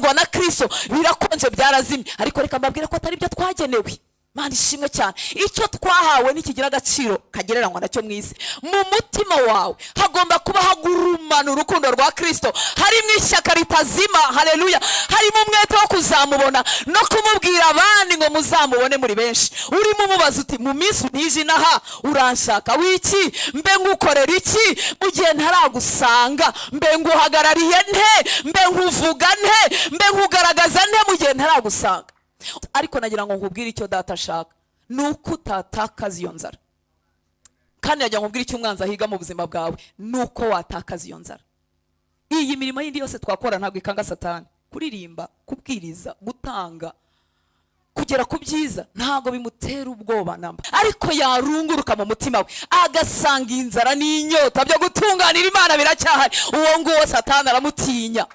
Kunyurwa na Kristo birakonje, byarazimye. Ariko reka mbabwire ko atari byo twagenewe. Mana ishimwe cyane. Icyo twahawe ntikigira agaciro kagereranywa nacyo mu isi. Mu mutima wawe hagomba kuba hagurumana urukundo rwa Kristo, harimo ishyaka ritazima, haleluya, harimo umwete wo kuzamubona no kumubwira abandi ngo muzamubone muri benshi. Urimo umubaza uti mu minsi unije inaha uranshaka wiki? Mbe ngukorera iki mu gihe ntaragusanga? Mbe nguhagarariye nte? Mbe nkuvuga nte? Mbe nkugaragaza nte mu gihe ntaragusanga? Ariko nagira ngo nkubwire icyo data ashaka, ni uko utatakaza iyo nzara. Kandi nagira ngo nkubwire icyo umwanzi ahiga mu buzima bwawe, ni uko watakaza iyo nzara. Iyi mirimo yindi yose twakora ntabwo ikanga Satani. Kuririmba, kubwiriza, gutanga, kugera ku byiza ntabwo bimutera ubwoba namba. Ariko yarunguruka mu mutima we agasanga inzara n'inyota byo gutunganira Imana biracyahari, uwo nguwo Satani aramutinya.